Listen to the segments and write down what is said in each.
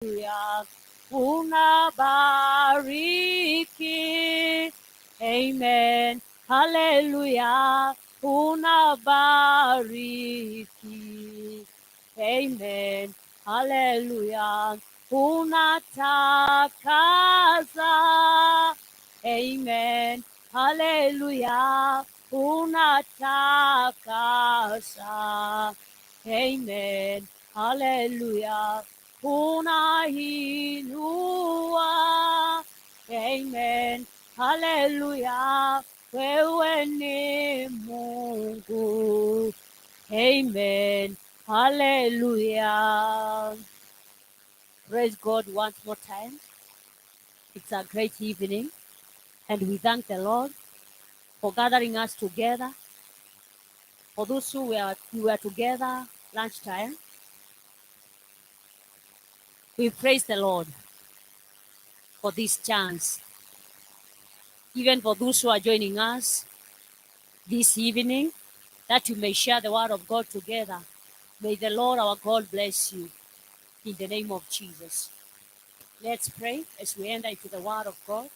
Haleluya, unabariki. Amen. Haleluya, unabariki. Amen. Haleluya, unatakasa. Amen. Haleluya, unatakasa. Amen. Haleluya, unainua. Amen. Haleluya, wewe ni Mungu. Amen. Hallelujah. Praise God once more time. It's a great evening, and we thank the Lord for gathering us together. For those who were together lunchtime, we praise the Lord for this chance. Even for those who are joining us this evening, that you may share the word of God together. May the Lord our God bless you in the name of Jesus. Let's pray as we enter into the word of God.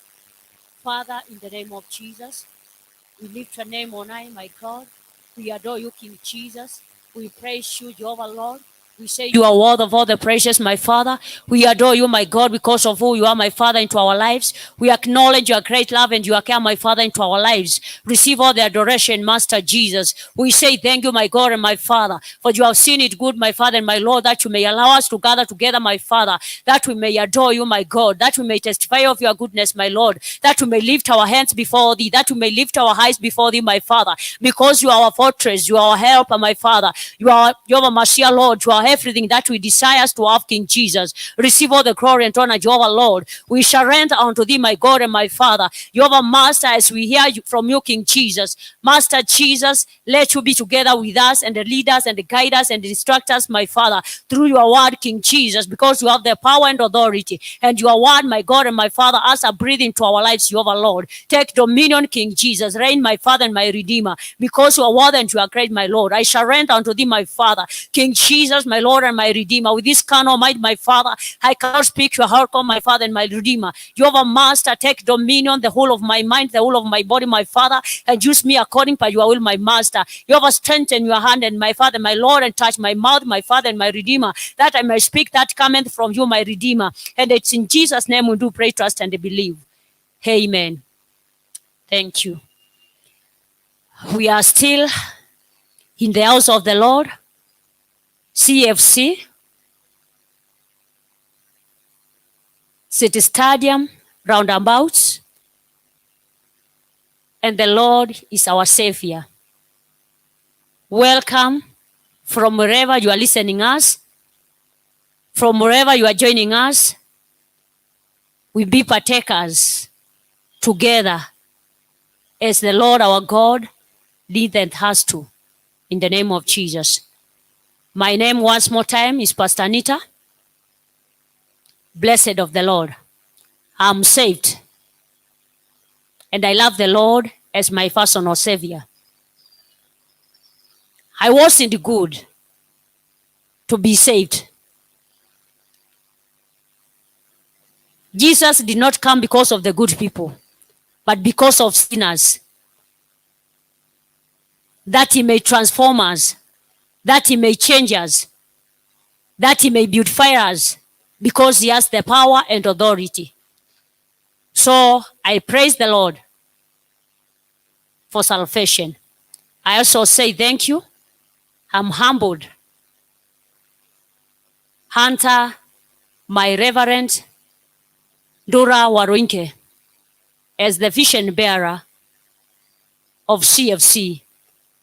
Father, in the name of Jesus, we lift your name on high, my God. We adore you, King Jesus. We praise you, Jehovah Lord. We say you are worthy of all the praises, my Father. We adore you, my God, because of who you are, my Father, into our lives. We acknowledge your great love and your care, my Father, into our lives. Receive all the adoration, Master Jesus. We say thank you, my God and my Father, for you have seen it good, my Father and my Lord, that you may allow us to gather together, my Father, that we may adore you, my God, that we may testify of your goodness, my Lord, that we may lift our hands before thee, that we may lift our eyes before thee, my Father, because you are our fortress, you are our helper, my Father. You are Jehovah Messiah, Lord. You are everything that we desire to have, King Jesus. Receive all the glory and honor, Jehovah Lord. We surrender unto thee, my God and my Father. Jehovah Master, as we hear from you, King Jesus. Master Jesus, let you be together with us and lead us and guide us and instruct us, my Father, through your word, King Jesus, because you have the power and authority. And your word, my God and my Father, as a breathing to our lives, Jehovah Lord. Take dominion, King Jesus. Reign, my Father and my Redeemer, because you are worthy and you are great, my Lord. I surrender unto thee, my Father, King Jesus, my Lord and my Redeemer. With this carnal might, my Father, I cannot speak your heart, my Father and my Redeemer. Jehovah Master, take dominion, the whole of my mind, the whole of my body, my Father, and use me according by your will, my Master. Jehovah, strengthen your hand and my Father, my Lord, and touch my mouth, my Father and my Redeemer, that I may speak that cometh from you, my Redeemer. And it's in Jesus' name we do pray, trust, and believe. Amen. Thank you. We are still in the house of the Lord, CFC, City Stadium, roundabouts, and the Lord is our Savior. Welcome from wherever you are listening us, from wherever you are joining us. We be partakers together as the Lord our God leadeth us to, in the name of Jesus. My name once more time is Pastor Anita. Blessed of the Lord. I'm saved. And I love the Lord as my personal Savior. I wasn't good to be saved. Jesus did not come because of the good people, but because of sinners, that he may transform us, that he may change us, that he may beautify us, because he has the power and authority. So I praise the Lord for salvation. I also say thank you. I'm humbled. Hunter, my Reverend Dora Waruinge, as the vision bearer of CFC,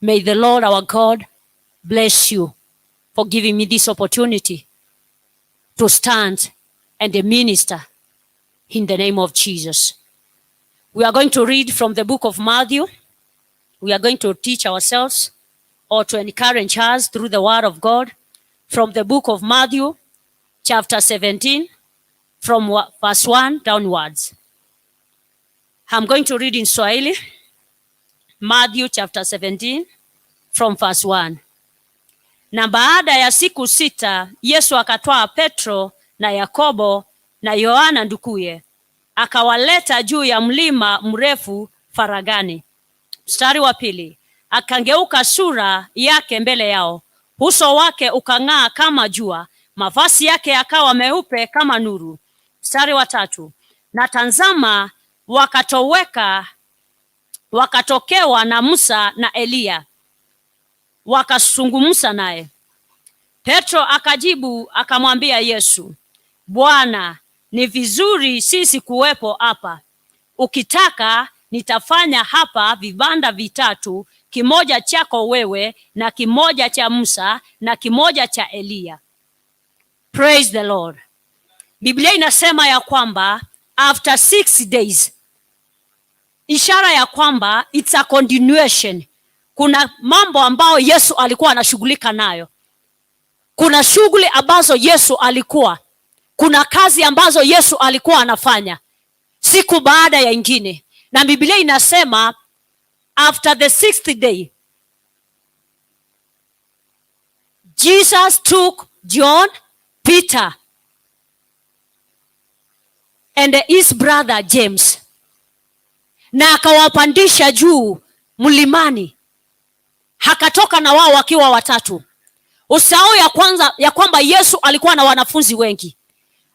may the Lord our God bless you for giving me this opportunity to stand and minister in the name of Jesus. We are going to read from the book of Matthew. We are going to teach ourselves or to encourage us through the word of God from the book of Matthew, chapter 17, from verse 1 downwards. I'm going to read in Swahili, Matthew chapter 17 from verse 1. Na baada ya siku 6 Yesu akatwaa Petro na Yakobo na Yohana ndukuye, akawaleta juu ya mlima mrefu faragani. Mstari wa pili, akangeuka sura yake mbele yao, uso wake ukang'aa kama jua, mavazi yake yakawa meupe kama nuru. Mstari wa tatu, na tazama, wakatokewa na Musa na Eliya, wakazungumza naye. Petro akajibu akamwambia Yesu, Bwana, ni vizuri sisi kuwepo hapa. Ukitaka nitafanya hapa vibanda vitatu, kimoja chako wewe na kimoja cha Musa na kimoja cha Eliya. Praise the Lord. Biblia inasema ya kwamba after 6 days, ishara ya kwamba it's a continuation. Kuna mambo ambayo Yesu alikuwa anashughulika nayo, kuna shughuli ambazo Yesu alikuwa, kuna kazi ambazo Yesu alikuwa anafanya siku baada ya ingine, na Biblia inasema after the sixth day Jesus took John, Peter and his brother James na akawapandisha juu mlimani, akatoka na wao wakiwa watatu. Usahau ya kwanza ya kwamba Yesu alikuwa na wanafunzi wengi,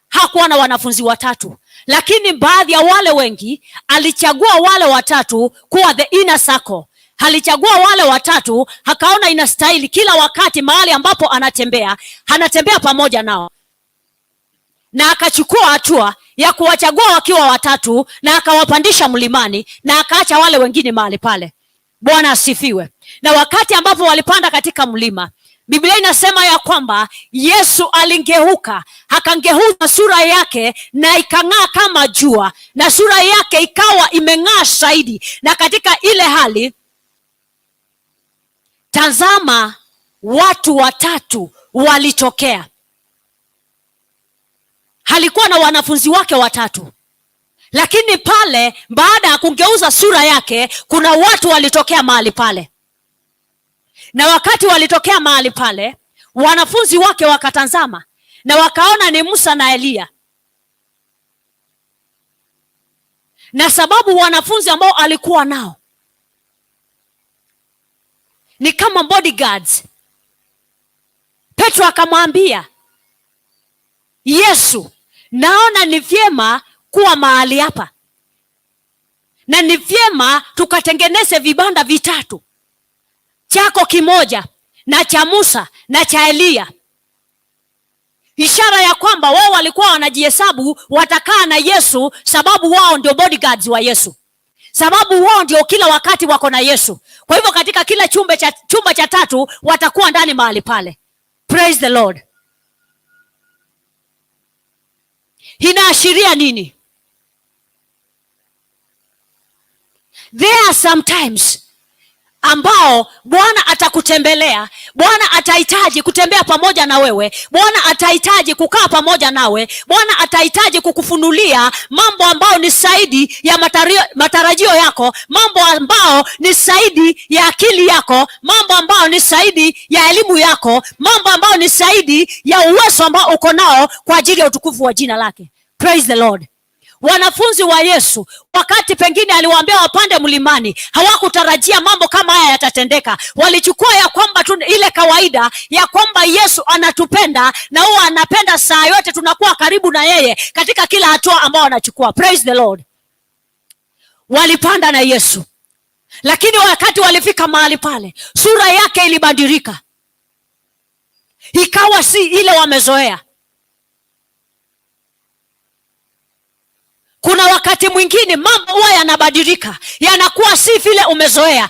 hakuwa na wanafunzi watatu, lakini baadhi ya wale wengi alichagua wale watatu kuwa the inner circle. Alichagua wale watatu, akaona inastahili kila wakati mahali ambapo anatembea, anatembea pamoja nao, na akachukua hatua ya kuwachagua wakiwa watatu, na akawapandisha mlimani na akaacha wale wengine mahali pale. Bwana asifiwe. Na wakati ambapo walipanda katika mlima, Biblia inasema ya kwamba Yesu alingeuka, akangeuza sura yake na ikang'aa kama jua, na sura yake ikawa imeng'aa zaidi. Na katika ile hali, tazama, watu watatu walitokea. Alikuwa na wanafunzi wake watatu, lakini pale baada ya kungeuza sura yake, kuna watu walitokea mahali pale, na wakati walitokea mahali pale, wanafunzi wake wakatazama na wakaona ni Musa na Eliya. Na sababu wanafunzi ambao alikuwa nao ni kama bodyguards, Petro akamwambia Yesu, naona ni vyema kuwa mahali hapa na ni vyema tukatengeneze vibanda vitatu, chako kimoja na cha Musa na cha Eliya, ishara ya kwamba wao walikuwa wanajihesabu watakaa na Yesu, sababu wao ndio bodyguards wa Yesu, sababu wao ndio kila wakati wako na Yesu. Kwa hivyo katika kila chumba cha tatu watakuwa ndani mahali pale. Praise the Lord. Inaashiria nini? There are sometimes ambao Bwana atakutembelea, Bwana atahitaji kutembea pamoja na wewe, Bwana atahitaji kukaa pamoja nawe, Bwana atahitaji kukufunulia mambo ambayo ni zaidi ya matarajio yako, mambo ambayo ni zaidi ya akili yako, mambo ambayo ni zaidi ya elimu yako, mambo ambayo ni zaidi ya uwezo ambao uko nao kwa ajili ya utukufu wa jina lake. Praise the Lord. Wanafunzi wa Yesu wakati pengine aliwaambia wapande mlimani, hawakutarajia mambo kama haya yatatendeka. Walichukua ya kwamba tu ile kawaida ya kwamba Yesu anatupenda na huwa anapenda saa yote tunakuwa karibu na yeye katika kila hatua ambao anachukua. Praise the Lord. Walipanda na Yesu, lakini wakati walifika mahali pale, sura yake ilibadilika, ikawa si ile wamezoea. Kuna wakati mwingine mambo huwa yanabadilika, yanakuwa si vile umezoea,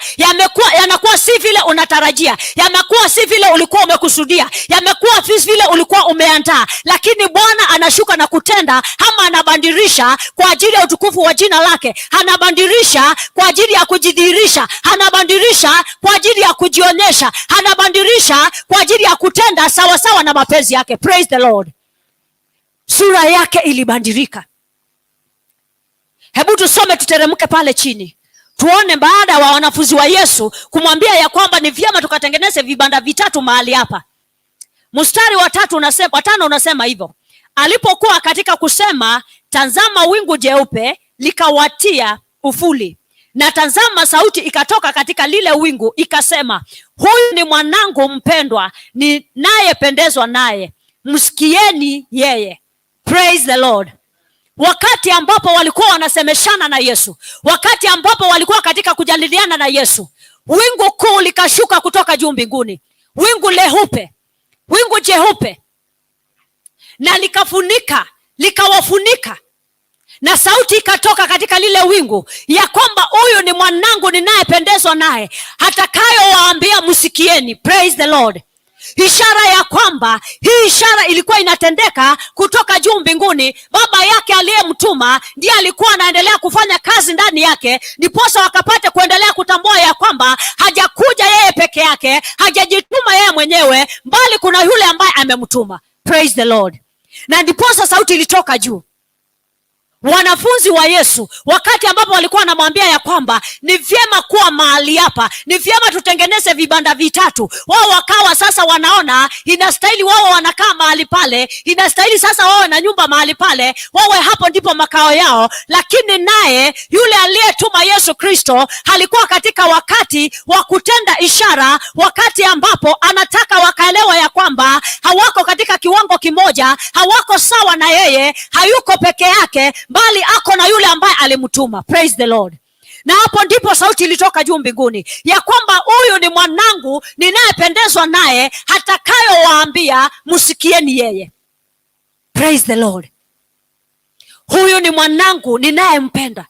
yanakuwa si vile unatarajia, yamekuwa si vile ulikuwa umekusudia, yamekuwa si vile ulikuwa umeandaa, lakini Bwana anashuka na kutenda, ama anabadilisha kwa ajili ya utukufu wa jina lake, anabadilisha kwa ajili ya kujidhihirisha, anabadilisha kwa ajili ya kujionyesha, anabadilisha kwa ajili ya kutenda sawasawa na mapenzi yake. Praise the Lord. Sura yake ilibadilika. Hebu tusome tuteremke pale chini tuone, baada wa wanafunzi wa Yesu kumwambia ya kwamba ni vyema tukatengeneze vibanda vitatu mahali hapa. Mstari wa tatu unasema, wa tano unasema hivyo, Alipokuwa katika kusema, tazama, wingu jeupe likawatia ufuli, na tazama, sauti ikatoka katika lile wingu ikasema, "Huyu ni mwanangu mpendwa, ninayependezwa naye, msikieni yeye." Praise the Lord. Wakati ambapo walikuwa wanasemeshana na Yesu, wakati ambapo walikuwa katika kujadiliana na Yesu, wingu kuu likashuka kutoka juu mbinguni, wingu leupe, wingu jeupe, na likafunika, likawafunika, na sauti ikatoka katika lile wingu ya kwamba, "Huyu ni mwanangu ninayependezwa naye, atakayowaambia msikieni." Praise the Lord. Ishara ya kwamba hii ishara ilikuwa inatendeka kutoka juu mbinguni. Baba yake aliyemtuma ndiye alikuwa anaendelea kufanya kazi ndani yake, ndiposa wakapate kuendelea kutambua ya kwamba hajakuja yeye peke yake, hajajituma yeye mwenyewe, bali kuna yule ambaye amemtuma. Praise the Lord. Na ndiposa sauti ilitoka juu. Wanafunzi wa Yesu, wakati ambapo walikuwa wanamwambia ya kwamba ni vyema kuwa mahali hapa, ni vyema tutengeneze vibanda vitatu, wao wakawa sasa wanaona inastahili wao wanakaa mahali pale, inastahili sasa wawe na nyumba mahali pale, wawe hapo ndipo makao yao. Lakini naye yule aliyetuma, Yesu Kristo, alikuwa katika wakati wa kutenda ishara, wakati ambapo anataka wakaelewa ya kwamba hawako katika kiwango kimoja, hawako sawa na yeye, hayuko peke yake, bali ako na yule ambaye alimtuma. Praise the Lord. Na hapo ndipo sauti ilitoka juu mbinguni ya kwamba, "Huyu ni mwanangu ninayependezwa naye, atakayowaambia msikieni yeye." Praise the Lord. Huyu ni mwanangu ninayempenda.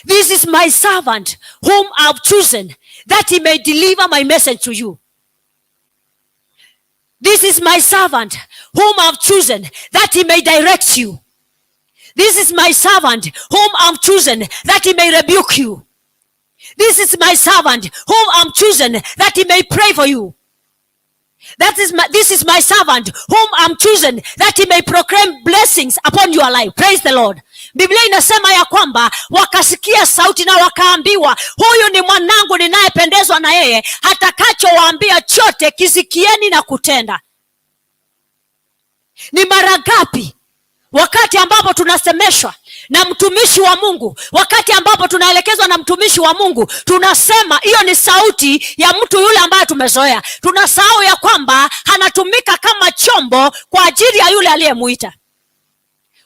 This is my servant whom I've chosen that he may deliver my message to you. This is my servant whom I've chosen that he may direct you. This is my servant whom I've chosen that he may rebuke you. This is my servant whom I'm chosen that he may pray for you. This is my servant whom I'm chosen that he may proclaim blessings upon your life. Praise the Lord. Biblia inasema ya kwamba wakasikia sauti na wakaambiwa, "Huyu ni mwanangu ninayependezwa na yeye, atakachowaambia chote kisikieni na kutenda." Ni mara ngapi wakati ambapo tunasemeshwa na mtumishi wa Mungu, wakati ambapo tunaelekezwa na mtumishi wa Mungu, tunasema hiyo ni sauti ya mtu yule ambaye tumezoea? Tunasahau ya kwamba anatumika kama chombo kwa ajili ya yule aliyemuita.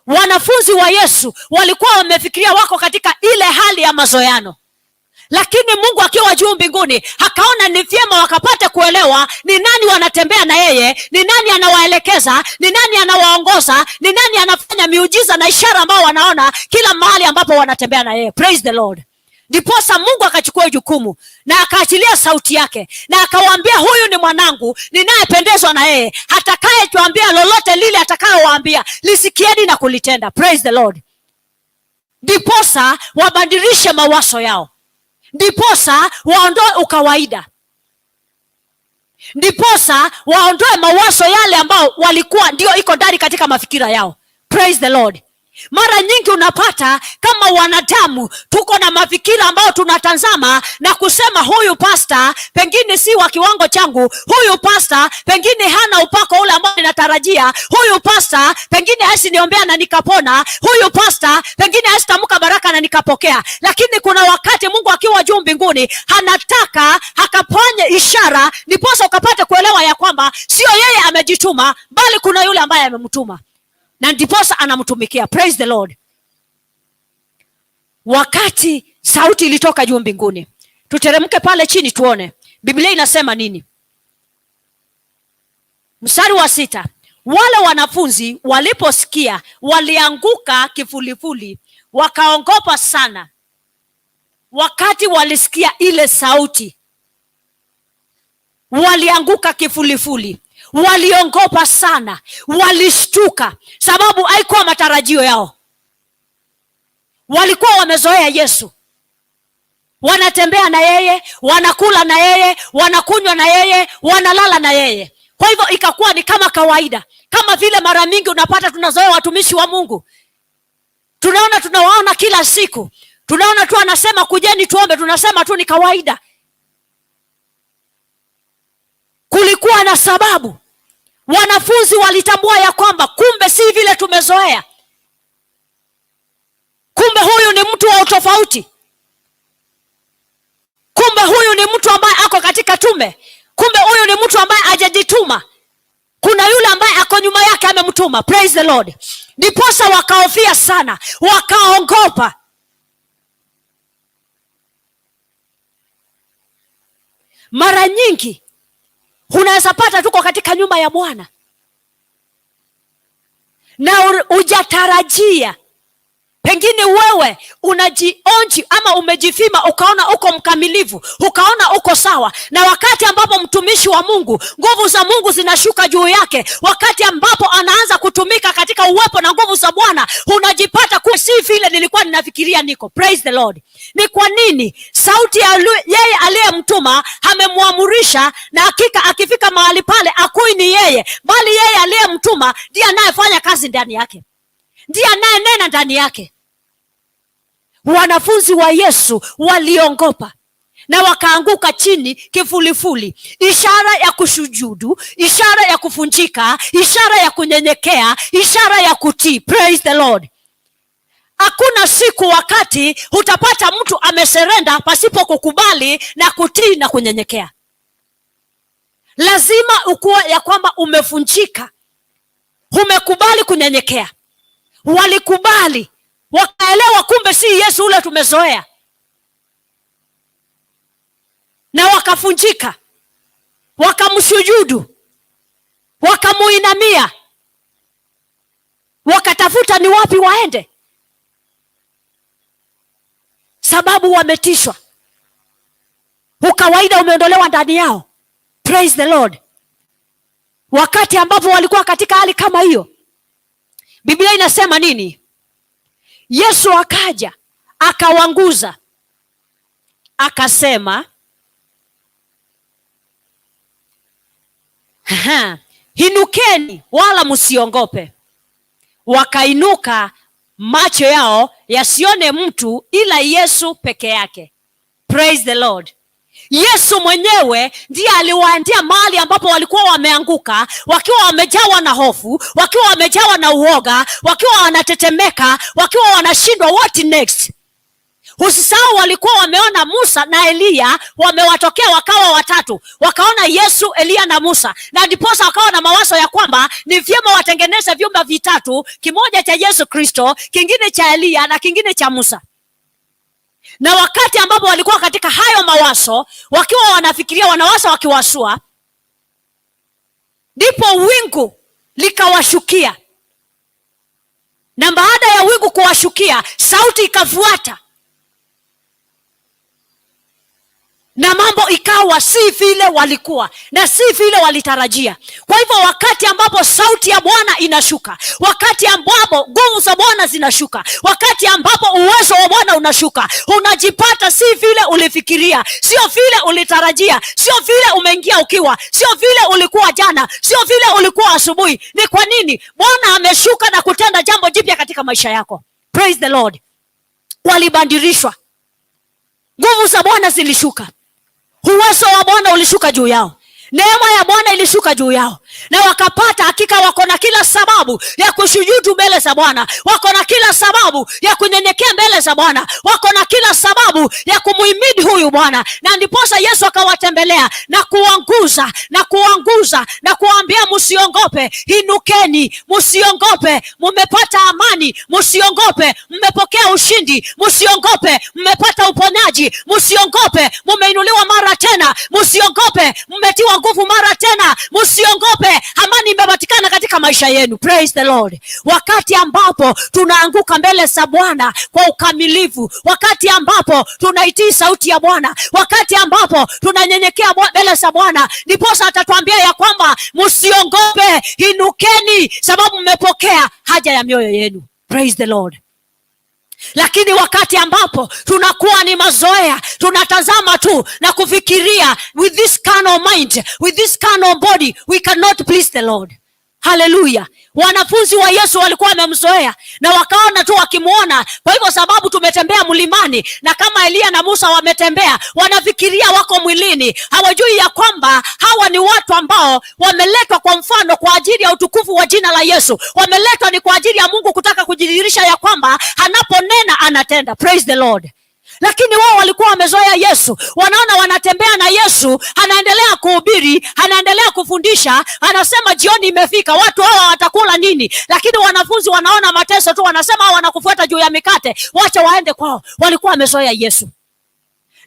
Wanafunzi wa Yesu walikuwa wamefikiria wako katika ile hali ya mazoeano, lakini Mungu akiwa juu mbinguni akaona ni vyema wakapate kuelewa ni nani wanatembea na yeye, ni nani anawaelekeza, ni nani anawaongoza, ni nani anafanya miujiza na ishara ambao wanaona kila mahali ambapo wanatembea na yeye. Praise the Lord. Ndiposa Mungu akachukua jukumu na akaachilia sauti yake na akawaambia, "Huyu ni mwanangu ninayependezwa na yeye, atakayetuambia lolote lile atakayowaambia lisikieni na kulitenda." Praise the Lord. Ndiposa wabadilishe mawazo yao, ndiposa waondoe ukawaida, ndiposa waondoe mawazo yale ambao walikuwa ndio iko ndani katika mafikira yao. Praise the Lord. Mara nyingi unapata kama wanadamu tuko na mafikira ambayo tunatazama na kusema, "Huyu pasta pengine si wa kiwango changu, huyu pasta pengine hana upako ule ambao ninatarajia, huyu pasta pengine hasiniombea na nikapona, huyu pasta pengine hasitamka baraka na nikapokea." Lakini kuna wakati Mungu akiwa juu mbinguni anataka akafanye ishara, ndiposa ukapate kuelewa ya kwamba sio yeye amejituma, bali kuna yule ambaye amemtuma na ndiposa anamtumikia. Praise the Lord. Wakati sauti ilitoka juu mbinguni, tuteremke pale chini tuone Biblia inasema nini. Mstari wa 6, wale wanafunzi waliposikia walianguka kifulifuli, wakaogopa sana. Wakati walisikia ile sauti, walianguka kifulifuli, waliogopa sana, walishtuka, sababu haikuwa matarajio yao. Walikuwa wamezoea Yesu, wanatembea na yeye, wanakula na yeye, wanakunywa na yeye, wanalala na yeye. Kwa hivyo ikakuwa ni kama kawaida, kama vile mara mingi unapata tunazoea watumishi wa Mungu, tunaona tunawaona kila siku, tunaona tu anasema kujeni tuombe, tunasema tu ni kawaida. Kulikuwa na sababu. Wanafunzi walitambua ya kwamba kumbe si vile tumezoea, kumbe huyu ni mtu wa utofauti, kumbe huyu ni mtu ambaye ako katika tume, kumbe huyu ni mtu ambaye hajajituma, kuna yule ambaye ako nyuma yake amemtuma. Praise the Lord. Ndiposa wakahofia sana, wakaogopa. Mara nyingi unaweza pata tuko katika nyumba ya Bwana na hujatarajia. Pengine wewe unajionji ama umejifima ukaona uko mkamilifu, ukaona uko sawa, na wakati ambapo mtumishi wa Mungu, nguvu za Mungu zinashuka juu yake, wakati ambapo anaanza kutumika katika uwepo na nguvu za Bwana, unajipata kuwa si vile nilikuwa ninafikiria niko. Praise the Lord. Ni kwa nini? Sauti ya yeye aliyemtuma amemwamurisha, na hakika akifika mahali pale akui ni yeye, bali yeye aliyemtuma ndiye anayefanya kazi ndani yake, ndiye anayenena ndani yake. Wanafunzi wa Yesu waliongopa na wakaanguka chini kifulifuli, ishara ya kushujudu, ishara ya kufunjika, ishara ya kunyenyekea, ishara ya kutii. Praise the Lord. Hakuna siku wakati utapata mtu ameserenda pasipo kukubali na kutii na kunyenyekea. Lazima ukuwe ya kwamba umefunjika, umekubali kunyenyekea. Walikubali, wakaelewa kumbe si Yesu ule tumezoea, na wakafunjika, wakamsujudu, wakamuinamia, wakatafuta ni wapi waende, sababu wametishwa. Ukawaida umeondolewa ndani yao. Praise the Lord. Wakati ambapo walikuwa katika hali kama hiyo, Biblia inasema nini? Yesu akaja akawanguza, akasema, hinukeni wala msiongope. Wakainuka, macho yao yasione mtu ila Yesu peke yake. Praise the Lord. Yesu mwenyewe ndiye aliwaandia mahali ambapo walikuwa wameanguka, wakiwa wamejawa na hofu, wakiwa wamejawa na uoga, wakiwa wanatetemeka, wakiwa wanashindwa what next. Usisahau walikuwa wameona Musa na Eliya wamewatokea wakawa watatu, wakaona Yesu, Eliya na Musa, na ndiposa wakawa na mawazo ya kwamba ni vyema watengeneze vyumba vitatu, kimoja cha Yesu Kristo, kingine cha Eliya na kingine cha Musa. Na wakati ambapo walikuwa katika hayo mawazo, wakiwa wanafikiria, wanawaza wakiwasua, ndipo wingu likawashukia. Na baada ya wingu kuwashukia, sauti ikafuata, na mambo ikawa si vile walikuwa na si vile walitarajia. Kwa hivyo wakati ambapo sauti ya Bwana inashuka, wakati ambapo nguvu za Bwana zinashuka, wakati ambapo uwezo wa Bwana unashuka, unajipata si vile ulifikiria, sio vile ulitarajia, sio vile umeingia ukiwa, sio vile ulikuwa jana, sio vile ulikuwa asubuhi. Ni kwa nini? Bwana ameshuka na kutenda jambo jipya katika maisha yako. Praise the Lord. Walibandirishwa, nguvu za Bwana zilishuka, uwezo wa Bwana ulishuka juu yao, neema ya Bwana ilishuka juu yao, na wakapata hakika wako na kila sababu ya kushujudu mbele za Bwana, wako na kila sababu ya kunyenyekea mbele za Bwana, wako na kila sababu ya kumuhimidi huyu Bwana. Na ndiposa Yesu akawatembelea na kuwanguza na kuwanguza na kuwaambia, msiongope, inukeni, msiongope, mmepata amani, msiongope, mmepokea ushindi, msiongope, mmepata uponyaji, msiongope, mmeinuliwa mara tena, msiongope, mmetiwa nguvu mara tena, msiongope, amani imepatikana katika maisha yenu. Praise the Lord. Wakati ambapo tunaanguka mbele za Bwana kwa ukamilifu, wakati ambapo tunaitii sauti ya Bwana, wakati ambapo tunanyenyekea mbele za Bwana, ndiposa atatuambia ya kwamba msiongope, inukeni, sababu mmepokea haja ya mioyo yenu. Praise the Lord. Lakini wakati ambapo tunakuwa ni mazoea, tunatazama tu na kufikiria with this carnal mind, with this carnal body, we cannot please the Lord. Haleluya! Wanafunzi wa Yesu walikuwa wamemzoea na wakaona tu wakimwona. Kwa hivyo sababu tumetembea mlimani na kama Eliya na Musa wametembea, wanafikiria wako mwilini, hawajui ya kwamba hawa ni watu ambao wameletwa kwa mfano kwa ajili ya utukufu wa jina la Yesu. Wameletwa ni kwa ajili ya Mungu kutaka kujidhihirisha ya kwamba anaponena anatenda. Praise the Lord. Lakini wao walikuwa wamezoea Yesu, wanaona wanatembea na Yesu, anaendelea kuhubiri, anaendelea kufundisha, anasema jioni imefika, watu hawa watakula nini? Lakini wanafunzi wanaona mateso tu, wanasema hawa wanakufuata juu ya mikate, wacha waende kwao. Walikuwa wamezoea Yesu.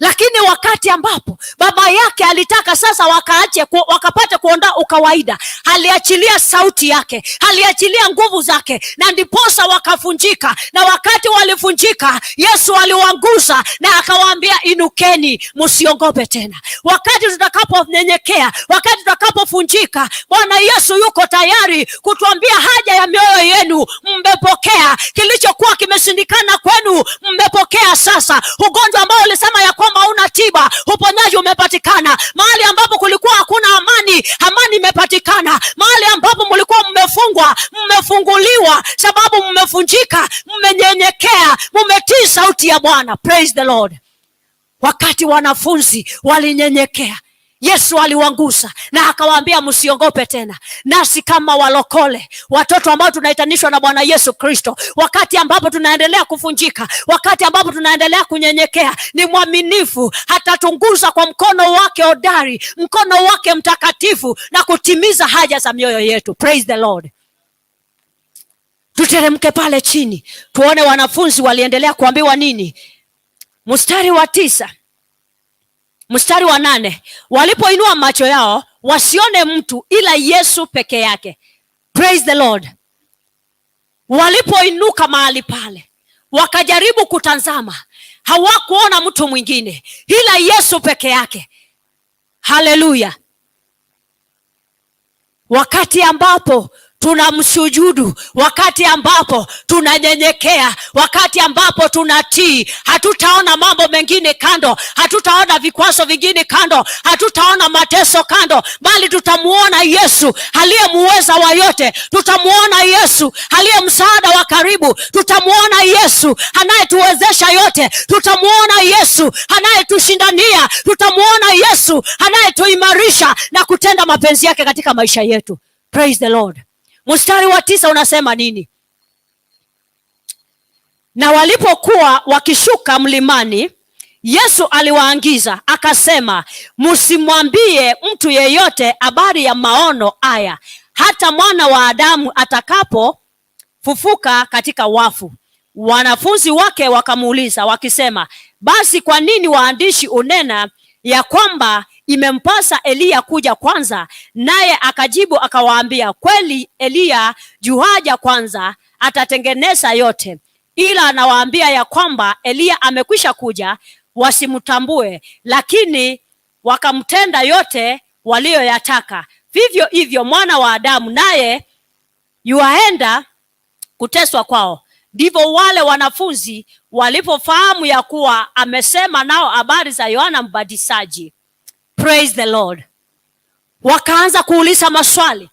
Lakini wakati ambapo baba yake alitaka sasa wakaache wakapate kuondoa ukawaida, aliachilia sauti yake, aliachilia nguvu zake, na ndiposa wakafunjika. Na wakati walifunjika, Yesu aliwagusa na akawaambia, inukeni, msiogope tena. Wakati tutakaponyenyekea, wakati tutakapofunjika, Bwana Yesu yuko tayari kutuambia haja ya mioyo yenu mmepokea, kilichokuwa kimeshindikana kwenu mmepokea sasa. Ugonjwa ambao ulisema ya kwamba hauna tiba, uponyaji umepatikana. Mahali ambapo kulikuwa hakuna amani, amani imepatikana. Mahali ambapo mlikuwa mmefungwa, mmefunguliwa, sababu mmefunjika, mmenyenyekea, mmetii sauti ya Bwana. Praise the Lord. Wakati wanafunzi walinyenyekea, Yesu aliwagusa na akawaambia msiogope tena. Nasi kama walokole, watoto ambao tunaitanishwa na Bwana Yesu Kristo, wakati ambapo tunaendelea kufunjika, wakati ambapo tunaendelea kunyenyekea, ni mwaminifu, atatunguza kwa mkono wake hodari, mkono wake mtakatifu, na kutimiza haja za mioyo yetu. Praise the Lord. Tuteremke pale chini tuone wanafunzi waliendelea kuambiwa nini. Mstari wa 9, mstari wa 8, walipoinua macho yao wasione mtu ila Yesu peke yake. Praise the Lord. Walipoinuka mahali pale wakajaribu kutazama, hawakuona mtu mwingine ila Yesu peke yake. Haleluya. Wakati ambapo tunamsujudu, wakati ambapo tunanyenyekea, wakati ambapo tunatii, hatutaona mambo mengine kando, hatutaona vikwazo vingine kando, hatutaona mateso kando, bali tutamuona Yesu aliye muweza wa yote, tutamuona Yesu aliye msaada wa karibu, tutamuona Yesu anayetuwezesha yote, tutamuona Yesu anayetushindania, tutamuona Yesu anayetuimarisha na kutenda mapenzi yake katika maisha yetu. Praise the Lord. Mstari wa 9 unasema nini? Na walipokuwa wakishuka mlimani, Yesu aliwaagiza akasema, msimwambie mtu yeyote habari ya maono haya, hata mwana wa Adamu atakapofufuka katika wafu. Wanafunzi wake wakamuuliza wakisema, basi kwa nini waandishi unena ya kwamba imempasa Eliya kuja kwanza? Naye akajibu akawaambia, kweli Eliya juaja kwanza, atatengeneza yote. Ila anawaambia ya kwamba Eliya amekwisha kuja, wasimtambue, lakini wakamtenda yote walioyataka. Vivyo hivyo mwana wa Adamu naye yuaenda kuteswa kwao. Ndivyo wale wanafunzi walipofahamu ya kuwa amesema nao habari za Yohana Mbatizaji. Praise the Lord. Wakaanza kuuliza maswali.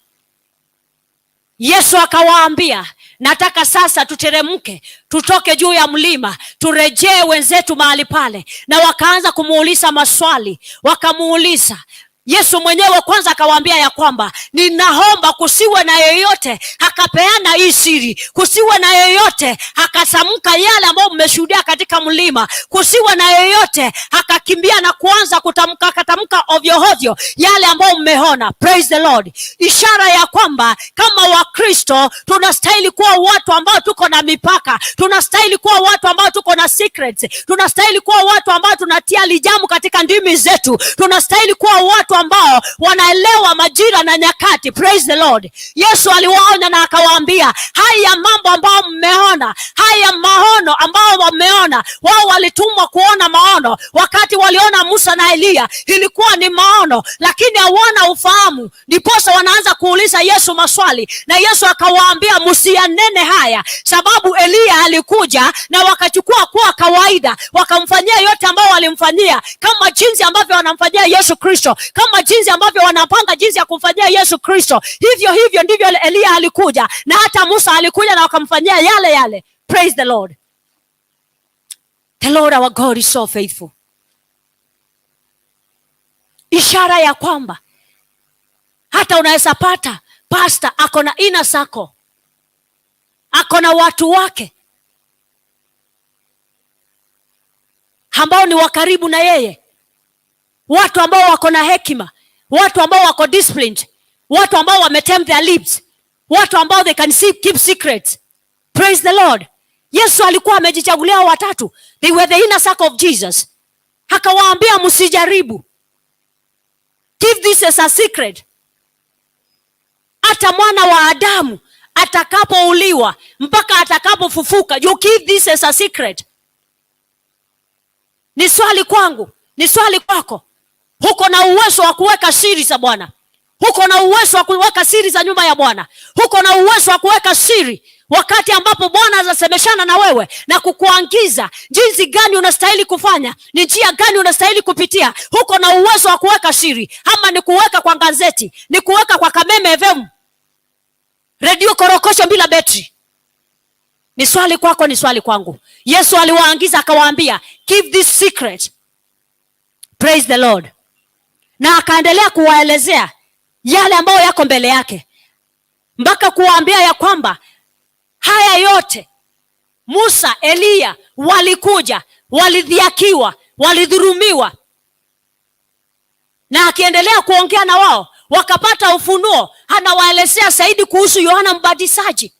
Yesu akawaambia, nataka sasa tuteremke, tutoke juu ya mlima, turejee wenzetu mahali pale. Na wakaanza kumuuliza maswali. Wakamuuliza Yesu mwenyewe kwanza akawaambia ya kwamba ninaomba kusiwe na yeyote akapeana hii siri, kusiwe na yeyote akatamka yale ambayo mmeshuhudia katika mlima, kusiwe na yeyote akakimbia na kuanza kutamka akatamka ovyo ovyo yale ambayo mmeona. Praise the Lord. Ishara ya kwamba kama Wakristo tunastahili kuwa watu ambao tuko na mipaka, tunastahili kuwa watu ambao tuko na secrets, tunastahili kuwa watu ambao tunatia lijamu katika ndimi zetu, tunastahili kuwa watu ambao wanaelewa majira na nyakati. Praise the Lord. Yesu aliwaonya na akawaambia, haya mambo ambayo mmeona, haya maono ambao wameona, wao walitumwa kuona maono. Wakati waliona Musa na Eliya ilikuwa ni maono, lakini hawana ufahamu, ndiposa wanaanza kuuliza Yesu maswali, na Yesu akawaambia msiyanene haya, sababu Eliya alikuja na wakachukua kuwa kawaida, wakamfanyia yote ambao walimfanyia, kama jinsi ambavyo wanamfanyia Yesu Kristo, kama Kama jinsi ambavyo wanapanga jinsi ya kumfanyia Yesu Kristo, hivyo hivyo ndivyo Eliya alikuja na hata Musa alikuja na wakamfanyia yale yale. Praise the Lord. The Lord our God is so faithful. Ishara ya kwamba hata unaweza pata pastor ako na inner circle, ako na watu wake ambao ni wa karibu na yeye, watu ambao wako na hekima, watu ambao wako disciplined, watu ambao wametame their lips, watu ambao they can see, keep secrets. Praise the Lord. Yesu alikuwa amejichagulia watatu, they were the inner circle of Jesus. Akawaambia msijaribu, keep this as a secret. Hata mwana wa Adamu atakapouliwa mpaka atakapofufuka, you keep this as a secret. Ni swali kwangu, ni swali kwako. Huko na uwezo wa kuweka siri za Bwana, huko na uwezo wa kuweka siri za nyumba ya Bwana, huko na uwezo wa kuweka siri wakati ambapo Bwana atasemeshana na wewe na kukuangiza jinsi gani unastahili kufanya, ni njia gani unastahili kupitia. Huko na uwezo wa kuweka siri, ama ni kuweka kwa gazeti, ni kuweka kwa Kameme FM, redio korokosho bila betri. Ni swali kwako, ni swali kwangu. Yesu aliwaangiza akawaambia, keep this secret. Praise the Lord. Na akaendelea kuwaelezea yale ambayo yako mbele yake, mpaka kuwaambia ya kwamba haya yote Musa, Eliya walikuja, walidhiakiwa, walidhurumiwa. Na akiendelea kuongea na wao wakapata ufunuo, anawaelezea zaidi kuhusu Yohana Mbatizaji.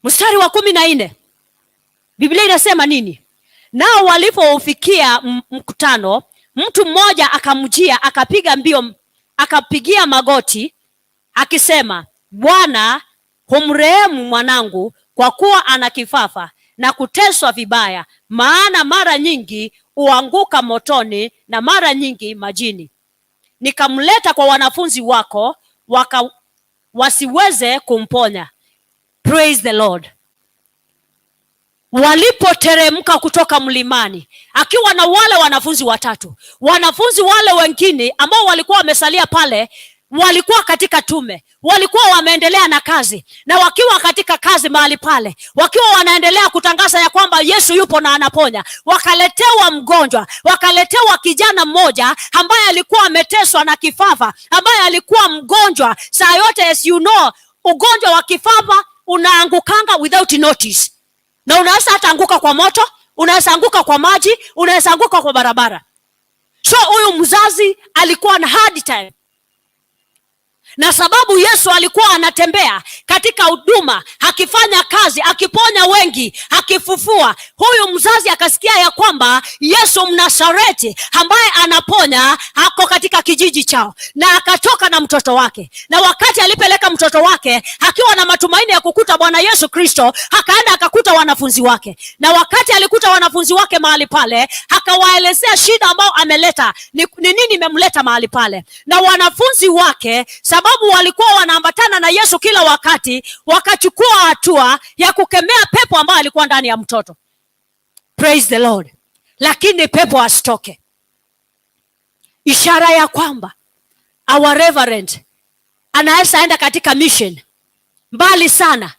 Mstari wa 14 Biblia inasema nini? Nao walipoufikia mkutano, mtu mmoja akamjia, akapiga mbio, akapigia magoti akisema, Bwana, humrehemu mwanangu, kwa kuwa ana kifafa na kuteswa vibaya, maana mara nyingi huanguka motoni na mara nyingi majini. Nikamleta kwa wanafunzi wako wasiweze kumponya. Praise the Lord. Walipoteremka kutoka mlimani akiwa na wale wanafunzi watatu, wanafunzi wale wengine ambao walikuwa wamesalia pale walikuwa katika tume, walikuwa wameendelea na kazi, na wakiwa katika kazi mahali pale, wakiwa wanaendelea kutangaza ya kwamba Yesu yupo na anaponya, wakaletewa mgonjwa, wakaletewa kijana mmoja ambaye alikuwa ameteswa na kifafa, ambaye alikuwa mgonjwa saa yote. As you know, ugonjwa wa kifafa unaangukanga without notice, na unaweza hata anguka kwa moto, unaweza anguka kwa maji, unaweza anguka kwa barabara. So huyu mzazi alikuwa na hard time, na sababu Yesu alikuwa anatembea katika huduma, akifanya kazi, akiponya wengi, akifufua, huyu mzazi akasikia ya kwamba Yesu Mnasareti ambaye anaponya ako katika kijiji chao, na akatoka na mtoto wake. Na wakati alipeleka mtoto wake akiwa na matumaini ya kukuta Bwana Yesu Kristo, akaenda akakuta wanafunzi wake. Na wakati alikuta wanafunzi wake mahali pale, akawaelezea shida ambayo ameleta, ni nini imemleta mahali pale. Na wanafunzi wake, sababu walikuwa wanaambatana na Yesu kila wakati, wakachukua hatua ya kukemea pepo ambayo alikuwa ndani ya mtoto. Praise the Lord. Lakini pepo asitoke. Ishara ya kwamba our reverend anaweza enda katika mission mbali sana,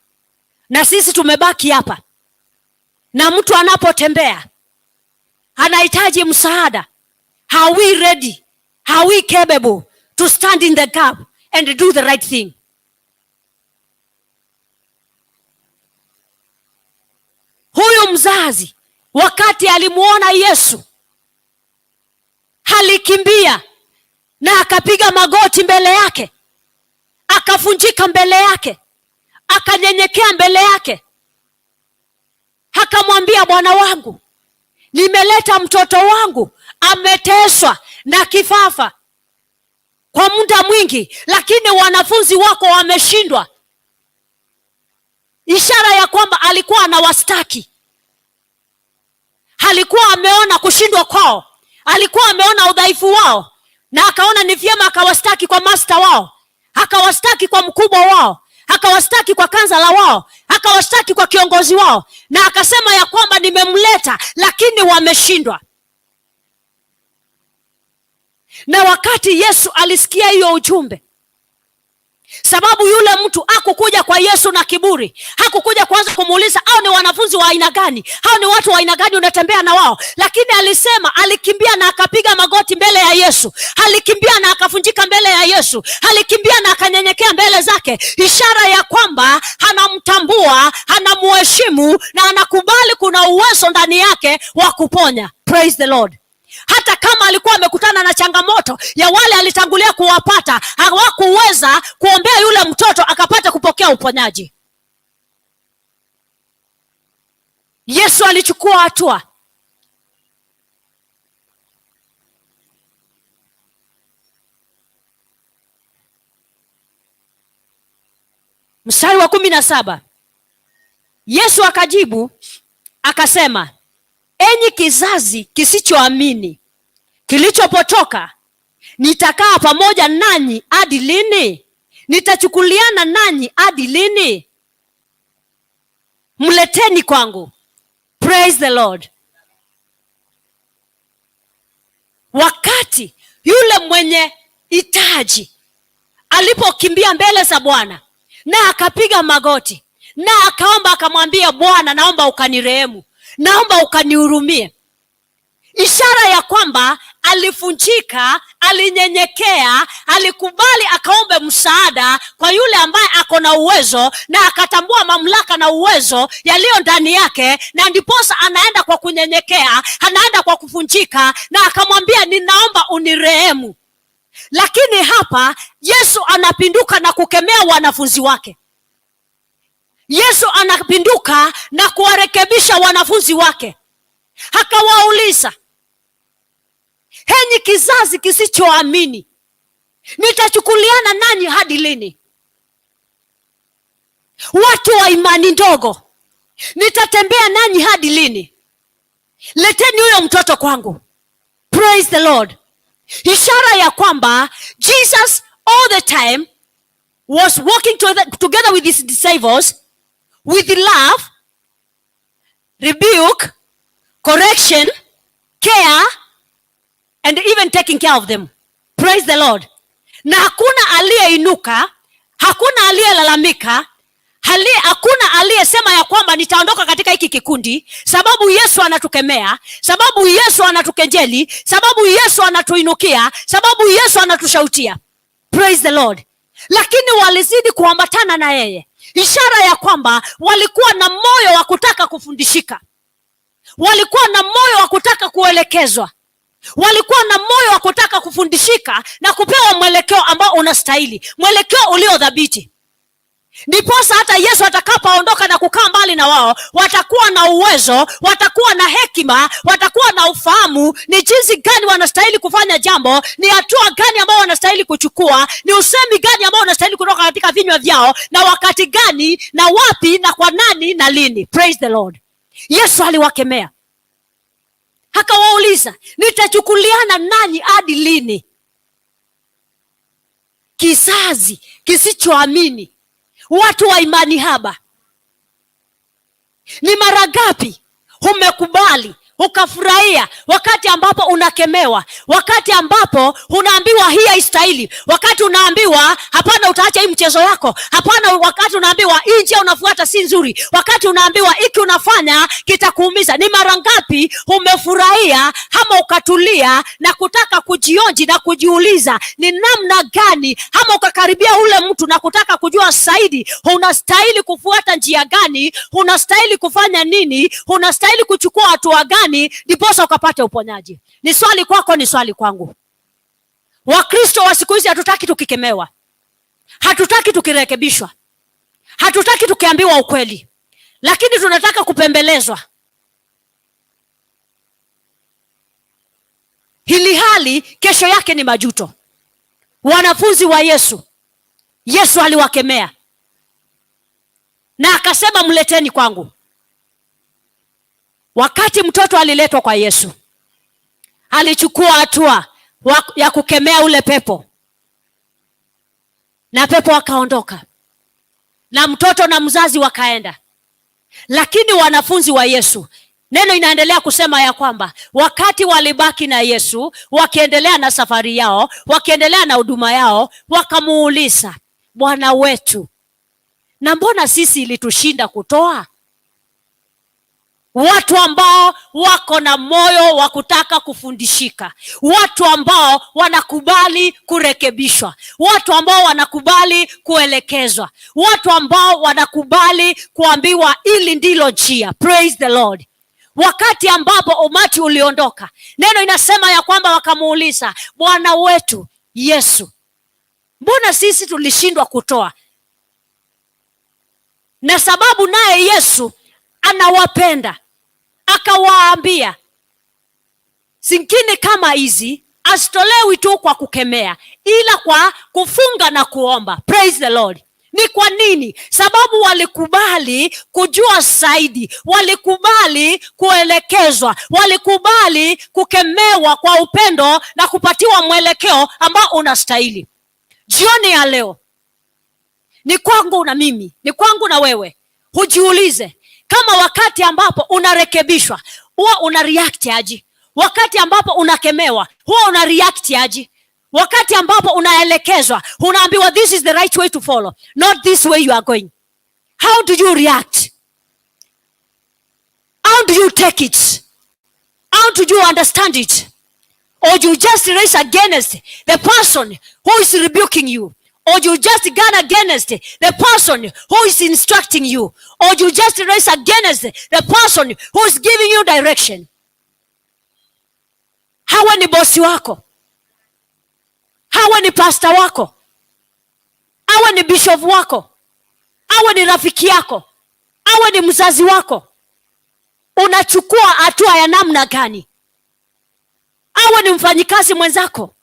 na sisi tumebaki hapa. Na mtu anapotembea anahitaji msaada. Are we ready? Are we capable to stand in the gap and do the right thing? Huyu mzazi wakati alimuona Yesu alikimbia na akapiga magoti mbele yake, akafunjika mbele yake, akanyenyekea mbele yake, akamwambia, Bwana wangu, nimeleta mtoto wangu ameteswa na kifafa kwa muda mwingi, lakini wanafunzi wako wameshindwa. Ishara ya kwamba alikuwa anawastaki, alikuwa ameona kushindwa kwao, alikuwa ameona udhaifu wao, na akaona ni vyema akawastaki kwa master wao, akawastaki kwa mkubwa wao, akawastaki kwa kansala wao, akawastaki kwa kiongozi wao, na akasema ya kwamba nimemleta lakini wameshindwa. Na wakati Yesu alisikia hiyo ujumbe, sababu yule mtu hakukuja kwa Yesu na kiburi, hakukuja kuanza kumuuliza hao ni wanafunzi wa aina gani, hao ni watu wa aina gani unatembea na wao, lakini alisema, alikimbia na akapiga magoti mbele ya Yesu, alikimbia na akafunjika mbele ya Yesu, alikimbia na akanyenyekea mbele zake, ishara ya kwamba anamtambua, anamuheshimu na anakubali kuna uwezo ndani yake wa kuponya. Praise the Lord. Hata kama alikuwa amekutana na changamoto ya wale alitangulia kuwapata, hawakuweza kuombea yule mtoto akapata kupokea uponyaji. Yesu alichukua hatua. Mstari wa 17. Yesu akajibu akasema, enyi kizazi kisichoamini, kilichopotoka, nitakaa pamoja nanyi hadi lini? Nitachukuliana nanyi hadi lini? Mleteni kwangu. Praise the Lord. Wakati yule mwenye hitaji alipokimbia mbele za Bwana na akapiga magoti na akaomba, akamwambia Bwana, naomba ukanirehemu, naomba ukanihurumie, ishara ya kwamba alifunjika, alinyenyekea, alikubali akaombe msaada kwa yule ambaye ako na uwezo, na akatambua mamlaka na uwezo yaliyo ndani yake, na ndiposa anaenda kwa kunyenyekea, anaenda kwa kufunjika, na akamwambia ninaomba unirehemu. Lakini hapa Yesu anapinduka na kukemea wanafunzi wake. Yesu anapinduka na kuwarekebisha wanafunzi wake. Akawauliza, henyi kizazi kisichoamini, nitachukuliana nanyi hadi lini? Watu wa imani ndogo, nitatembea nanyi hadi lini? Leteni huyo mtoto kwangu. Praise the Lord. Ishara ya kwamba Jesus all the time was walking together with his disciples with love, rebuke, correction, care, and even taking care of them. Praise the Lord. Na hakuna aliyeinuka, hakuna aliyelalamika, hakuna aliyesema ya kwamba nitaondoka katika hiki kikundi, sababu Yesu anatukemea, sababu Yesu anatukenjeli, sababu Yesu anatuinukia, sababu Yesu anatushautia. Praise the Lord. Lakini walizidi kuambatana na yeye, ishara ya kwamba walikuwa na moyo wa kutaka kufundishika, walikuwa na moyo wa kutaka kuelekezwa, walikuwa na moyo wa kutaka kufundishika na kupewa mwelekeo ambao unastahili, mwelekeo ulio dhabiti. Ndiposa hata Yesu atakapoondoka na kukaa mbali na wao, watakuwa na uwezo, watakuwa na hekima, watakuwa na ufahamu ni jinsi gani wanastahili kufanya jambo, ni hatua gani ambao wanastahili kuchukua, ni usemi gani ambao unastahili kutoka katika vinywa vyao, na wakati gani na wapi na kwa nani na lini. Praise the Lord. Yesu aliwakemea akawauliza, nitachukuliana nanyi hadi lini? Kizazi kisichoamini, watu wa imani haba. Ni mara ngapi umekubali ukafurahia wakati ambapo unakemewa, wakati ambapo unaambiwa hii haistahili, wakati unaambiwa hapana, utaacha hii mchezo yako, hapana, wakati unaambiwa hii njia unafuata si nzuri, wakati unaambiwa hiki unafanya kitakuumiza. Ni mara ngapi umefurahia ama ukatulia na kutaka kujionji na kujiuliza ni namna gani, ama ukakaribia ule mtu na kutaka kujua zaidi unastahili kufuata njia gani, unastahili kufanya nini, unastahili kuchukua hatua gani ndiposa ukapate uponyaji. Ni swali kwako, ni swali kwangu. Wakristo wa siku hizi hatutaki tukikemewa, hatutaki tukirekebishwa, hatutaki tukiambiwa ukweli, lakini tunataka kupembelezwa. Hili hali kesho yake ni majuto. Wanafunzi wa Yesu, Yesu aliwakemea na akasema mleteni kwangu. Wakati mtoto aliletwa kwa Yesu, alichukua hatua ya kukemea ule pepo, na pepo akaondoka, na mtoto na mzazi wakaenda. Lakini wanafunzi wa Yesu Neno inaendelea kusema ya kwamba wakati walibaki na Yesu, wakiendelea na safari yao, wakiendelea na huduma yao, wakamuuliza, "Bwana wetu, na mbona sisi ilitushinda kutoa?" Watu ambao wako na moyo wa kutaka kufundishika, watu ambao wanakubali kurekebishwa, watu ambao wanakubali kuelekezwa, watu ambao wanakubali kuambiwa hili ndilo njia. Praise the Lord. Wakati ambapo umati uliondoka, neno inasema ya kwamba wakamuuliza, "Bwana wetu Yesu, mbona sisi tulishindwa kutoa?" Na sababu naye Yesu anawapenda, akawaambia, "Zingine kama hizi hazitolewi tu kwa kukemea, ila kwa kufunga na kuomba." Praise the Lord. Ni kwa nini? Sababu walikubali kujua zaidi, walikubali kuelekezwa, walikubali kukemewa kwa upendo na kupatiwa mwelekeo ambao unastahili. Jioni ya leo ni kwangu na mimi, ni kwangu na wewe. Hujiulize kama wakati ambapo unarekebishwa huwa una react aje? Wakati ambapo unakemewa huwa una react aje? Wakati ambapo unaelekezwa, unaambiwa this is the right way to follow, not this way you are going. How do you react? How do you take it? How do you understand it? Or you just raise against the person who is rebuking you? Or you just gun against the person who is instructing you? Or you just raise against the person who is giving you direction? Hawa ni bosi wako, hawa ni pasta wako, awe ni bishop wako, awe ni rafiki yako, awe ni mzazi wako, unachukua hatua ya namna gani? Awe ni mfanyikazi mwenzako,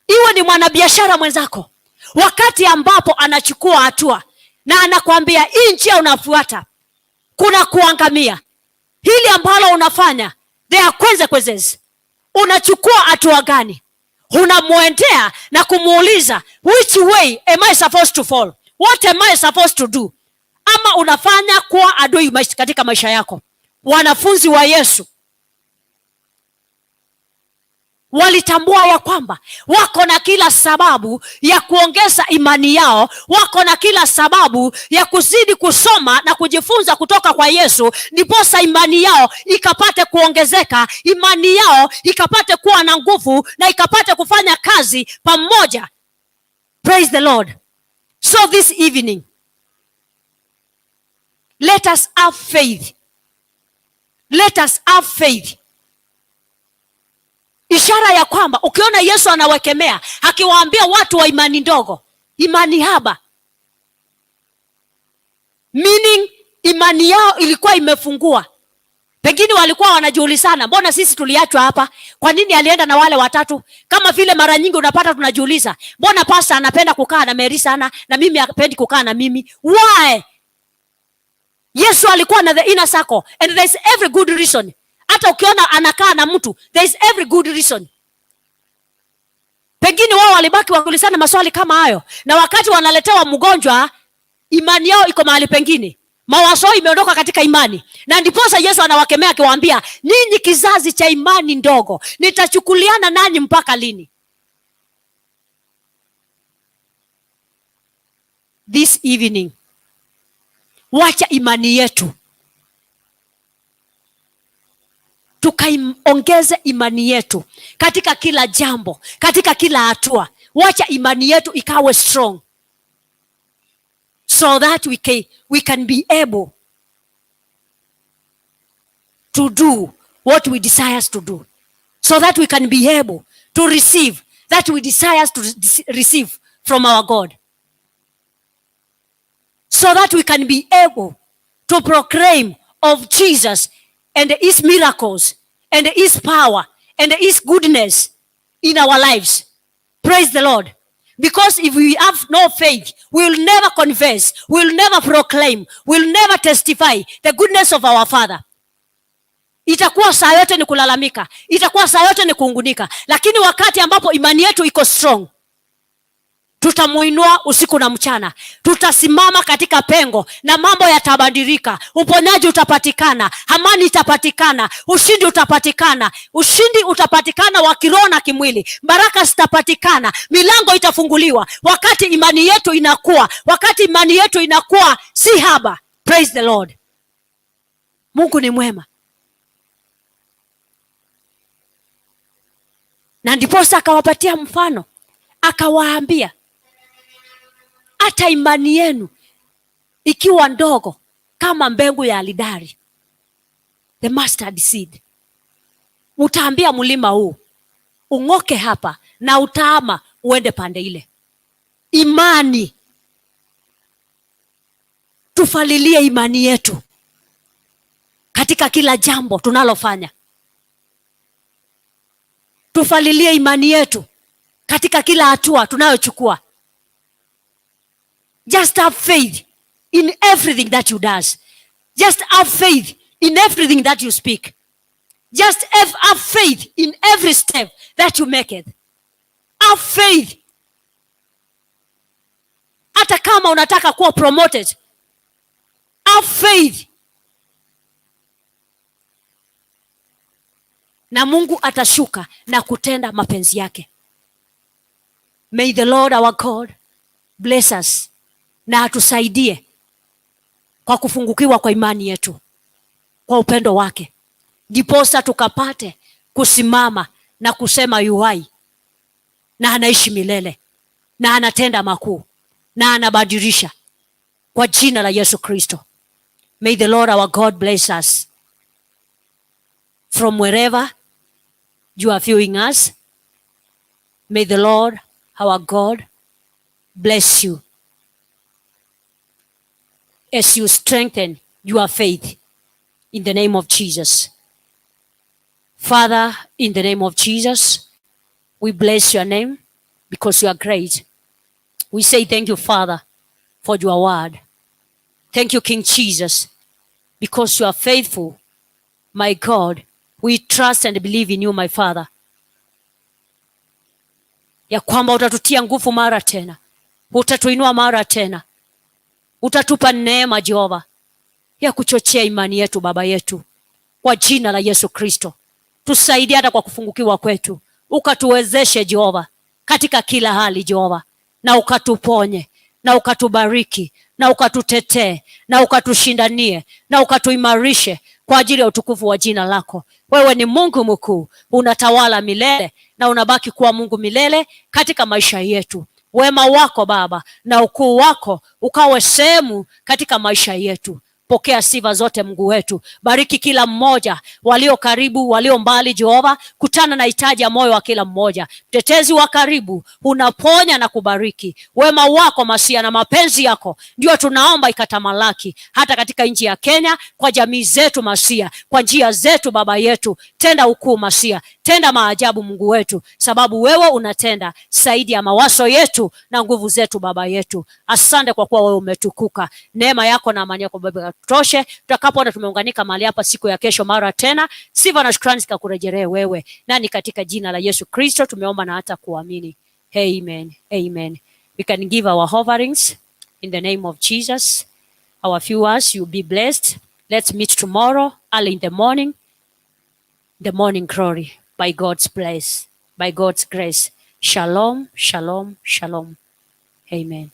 iwe ni mwanabiashara mwenzako, wakati ambapo anachukua hatua na anakwambia hii njia unafuata kuna kuangamia, hili ambalo unafanya there are consequences, unachukua hatua gani? Unamwendea na kumuuliza, "Which way am I supposed to follow? What am I supposed to do?" Ama unafanya kuwa adui katika maisha yako? Wanafunzi wa Yesu walitambua ya kwamba wako na kila sababu ya kuongeza imani yao, wako na kila sababu ya kuzidi kusoma na kujifunza kutoka kwa Yesu, ndiposa imani yao ikapate kuongezeka, imani yao ikapate kuwa na nguvu na ikapate kufanya kazi pamoja. Praise the Lord. So this evening, let us have faith. Let us have faith. Ishara ya kwamba ukiona Yesu anawakemea akiwaambia watu wa imani ndogo, imani haba, meaning imani yao ilikuwa imefungua. Pengine walikuwa wanajiulizana, mbona sisi tuliachwa hapa? Kwa nini alienda na wale watatu? Kama vile mara nyingi unapata tunajiuliza, mbona pastor anapenda kukaa na Mary sana na mimi hapendi kukaa na mimi? Why? Yesu alikuwa na the inner circle and there is every good reason. Hata ukiona anakaa na mtu, there is every good reason. Pengine wao walibaki wakiulizana maswali kama hayo, na wakati wanaletewa mgonjwa, imani yao iko mahali pengine, mawazo imeondoka katika imani, na ndiposa Yesu anawakemea akiwaambia, "Ninyi kizazi cha imani ndogo, nitachukuliana nanyi mpaka lini?" This evening, wacha imani yetu tukaongeze imani yetu katika kila jambo, katika kila hatua. Wacha imani yetu ikawe strong so that we can be able to do what we desire to do, so that we can be able to receive that we desire to receive from our God, so that we can be able to proclaim of Jesus and his miracles and his power and his goodness in our lives. Praise the Lord. Because if we have no faith, we will never confess, we will never proclaim, we will never testify the goodness of our Father. Itakuwa saa yote ni kulalamika, itakuwa saa yote ni kuungunika. Lakini wakati ambapo imani yetu iko strong, Tutamuinua usiku na mchana. Tutasimama katika pengo na mambo yatabadilika. Uponyaji utapatikana, amani itapatikana, ushindi utapatikana. Ushindi utapatikana wa kiroho na kimwili. Baraka zitapatikana, milango itafunguliwa wakati imani yetu inakuwa, wakati imani yetu inakuwa si haba. Praise the Lord. Mungu ni mwema. Na ndiposa akawapatia mfano, akawaambia hata imani yenu ikiwa ndogo kama mbegu ya haradali, the mustard seed, utaambia mlima huu ung'oke hapa na utaama uende pande ile. Imani, tufalilie imani yetu katika kila jambo tunalofanya. Tufalilie imani yetu katika kila hatua tunayochukua. Just have faith in everything that you does. Just have faith in everything that you speak. Just have faith in every step that you make it. Have faith. Hata kama unataka kuwa promoted, have faith. Na Mungu atashuka na kutenda mapenzi yake. May the Lord our God bless us na atusaidie kwa kufungukiwa kwa imani yetu kwa upendo wake, ndiposa tukapate kusimama na kusema yu hai na anaishi milele na anatenda makuu na anabadilisha, kwa jina la Yesu Kristo. May the Lord our God bless us from wherever you are viewing us. May the Lord our God bless you as you strengthen your faith in the name of Jesus. Father, in the name of Jesus, we bless your name because you are great. We say thank you, Father, for your word. Thank you, King Jesus, because you are faithful. My God, we trust and believe in you, my Father, ya kwamba utatutia nguvu mara tena, utatuinua mara tena, utatupa neema Jehova ya kuchochea imani yetu, Baba yetu, kwa jina la Yesu Kristo. Tusaidie hata kwa kufungukiwa kwetu, ukatuwezeshe Jehova katika kila hali Jehova, na ukatuponye na ukatubariki na ukatutetee na ukatushindanie na ukatuimarishe kwa ajili ya utukufu wa jina lako. Wewe ni Mungu mkuu, unatawala milele na unabaki kuwa Mungu milele katika maisha yetu. Wema wako Baba na ukuu wako ukawe sehemu katika maisha yetu. Pokea sifa zote Mungu wetu. Bariki kila mmoja, walio karibu, walio mbali. Jehova, kutana na hitaji ya moyo wa kila mmoja. Mtetezi wa karibu, unaponya na kubariki. Wema wako Masia na mapenzi yako ndio tunaomba ikatamalaki hata katika nchi ya Kenya, kwa jamii zetu Masia, kwa njia zetu Baba yetu. Tenda ukuu Masia, tenda maajabu Mungu wetu, sababu wewe unatenda zaidi ya mawazo yetu na nguvu zetu Baba yetu. Asante kwa kuwa wewe umetukuka. Neema yako na amani yako Baba toshe. Tutakapoona tumeunganika mahali hapa siku ya kesho mara tena, sifa na shukrani zikakurejelee wewe, na ni katika jina la Yesu Kristo tumeomba na hata kuamini. Amen. Amen. We can give our offerings in the name of Jesus. Our viewers, you'll be blessed. Let's meet tomorrow early in the morning. The morning glory by God's grace, by God's grace. Shalom, shalom, shalom. Amen.